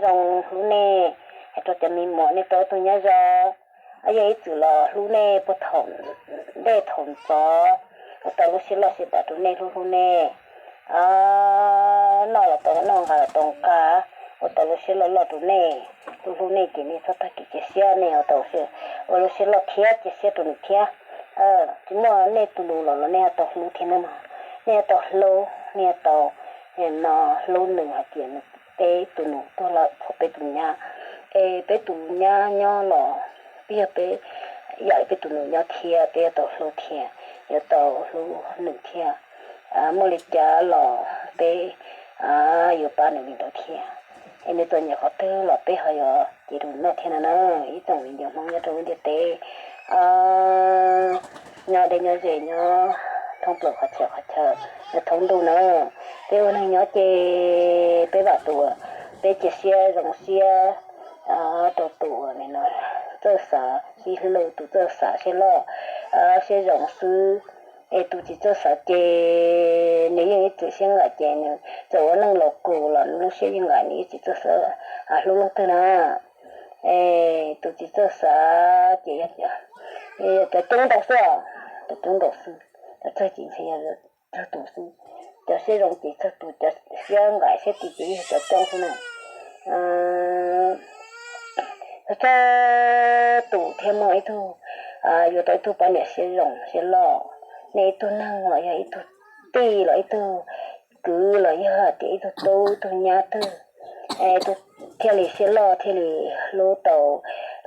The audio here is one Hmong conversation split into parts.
zoo hlub nej, hais rau cov me muam nej tau ib tug nyab zoo, yog ib txwm los hlub nej puag thaum ntej thaum ntxov, ua tau lub siab loj siab dav rau nej, hlub hlub nej, noj los tau noj, nqa los tau nqa, ua tau lub siab loj loj rau nej, hlub hlub nej ces nej txhob tag kev cia siab, nej ua tau ua lub siab loj thiab cia siab rau nws thiab. Tsis muaj nej tus nus los los nej yuav tau hlub thiab na mog, nej yuav tau hlub, nej yuav tau no hlub nws hais tias nws peb tus nus tuag lawm, peb tus nyab, es peb tus nyab nyob los peb yog peb, yam li peb tus nus nyob thiab, peb yuav tau hlub thiab, yuav tau hlub nws thiab. Muaj li cas los peb yuav pab nws li ntawd thiab. Es nws txom nyem qhov twg los peb ho yuav cev rau nws noj thiab no na. Ib tsoom viv ncaus Hmoob nyob rau lub ntiaj teb nyob deb nyob ze, nyob thoob plaws qhov txhia qhov chaw, nyob thoob ntuj na, peb ua neeg nyob ces peb vam tus uas peb cia siab zoo siab rau tus uas nim no txawj xav sib hlub, tus txawj xav siab loj siab zoo xwb. Es tus tsis txawj xav ces nws yeej ib txwm siab nqaim ces nws txawm ua neej laus kus los nws lub siab yeej nqaim, nws yeej tsis txawj xav hlub leej twg na. Es tus tsis txawj xav ces yog cov coob ntau xwb, cov coob ntau xwb, cov txawj ces ntshe yog txawg tus xwb, cov siab zoo ces txawg tus, cov siab nqaim siab tis ces yog cov coob xwb na. Txawg tus thiaj muaj ib tug, yuav tau ib tug poj niam siab zoo siab loj, nej ib tug neeg los yog ib tug tij los ib tug kwv los yog tias ib tug tub ib tug nyab twg, thiaj li siab loj thiaj li hlub tau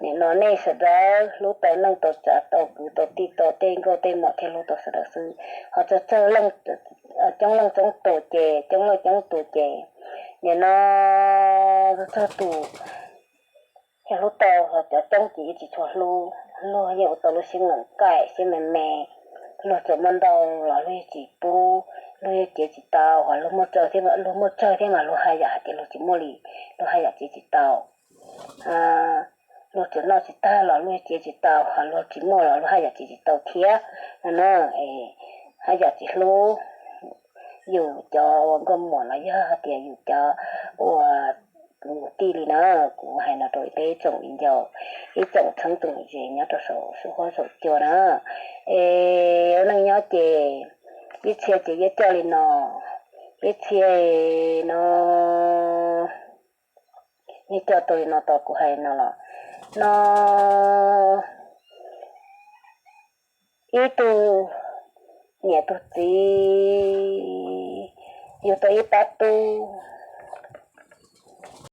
nim no nej sawv daws, hlub tau neej tau tsav tau kwv tau tij tau tej nkauj tej muam thiaj hlub tau sawv daws xwb. Ho txawg txawg coob leej coob tus ces, coob leej coob tus ces nim no txawg tus thiaj hlub tau, ho cov coob ces yeej tsis tshua hlub. Luag yeej ua tau lub siab nqaim siab me me, luag txawm muaj ntau los luag yeej tsis pub, luag yeej cev tsis tau, ho luag muaj tsawg thiab, luag muaj tsawg thiab mas luag haj yam hais tias luag tsis muaj li, luag haj yam cev tsis tau. Luag txawm noj tsis tag los luag cev tsis tau, ho luag tsis muaj los luag haj yam cev tsis tau thiab no na. Haj yam tsis hlub yus cov ua nkauj muam los yog hais tias yus cov ua kwv tij li na. Kuv hais no rau peb tsoom viv ncaus, ib tsoom txheeb tsoom ze nyob rau saum huab saum cua na. Es ua neej nyob ces ib txhia ces yeej coj li no, ib txhia no yeej coj tau li no, tau kuv hais no los no ib tug niam tug txiv yug tau ib pab tub,